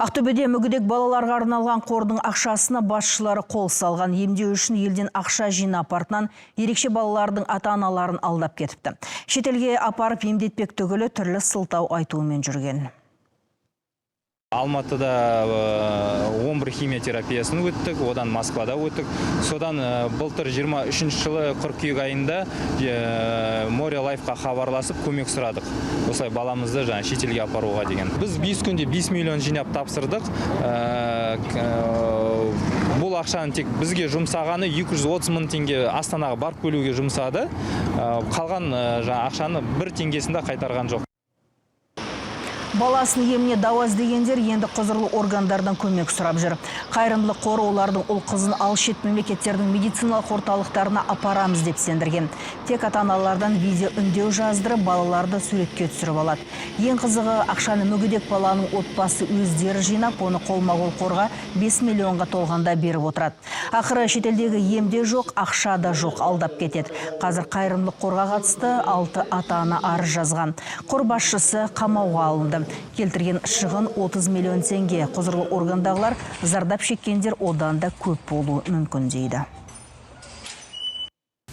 Ақтөбеде мүгедек балаларға арналған қордың ақшасына басшылары қол салған. Емдеу үшін елден ақша жинап, артынан ерекше балалардың ата-аналарын алдап кетіпті. Шетелге апарып емдетпек түгілі, түрлі сылтау айтумен жүрген. Алматыда 11 химиотерапиясын өттік, одан Москвада өттік. Содан былтыр 23 жылы қыркүйек айында Море Лайфқа хабарласып, көмек сұрадық. Осылай баламызды жаңа шетелге апаруға деген. Біз 5 күнде 5 миллион жинап тапсырдық. Бұл ақшаны тек бізге жұмсағаны 230 мың теңге Астанаға барып келуге жұмсады. Қалған жаңа ақшаны бір теңгесін де қайтарған жоқ. Баласының еміне дауа іздегендер енді құзырлы органдардан көмек сұрап жүр. Қайырымдылық қоры олардың ұл қызын алыс шет мемлекеттердің медициналық орталықтарына апарамыз деп сендірген. Тек ата-аналардан видео үндеу жаздырып, балаларды суретке түсіріп алады. Ең қызығы, ақшаны мүгедек баланың отбасы өздері жинап, оны қолма-қол қорға 5 миллионға толғанда беріп отырады. Ақыры шетелдегі ем де жоқ, ақша да жоқ, алдап кетеді. Қазір қайырымдылық қорға қатысты 6 ата-ана арыз жазған. Қор басшысы қамауға алынды. Келтірген шығын 30 миллион теңге. Құзырлы органдағылар зардап шеккендер одан да көп болуы мүмкін дейді.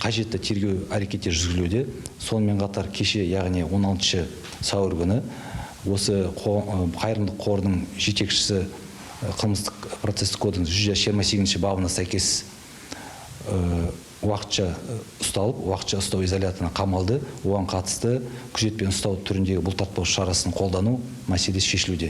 Қажетті тергеу әрекеттері жүргізілуде. Сонымен қатар кеше, яғни 16 сәуір күні, осы қайырымдылық қорының жетекшісі қылмыстық процестік кодекстің 128 бабына сәйкес уақытша ұсталып, уақытша ұстау изоляторына қамалды. Оған қатысты күзетпен ұстау түріндегі бұлтартпау шарасын қолдану мәселесі шешілуде.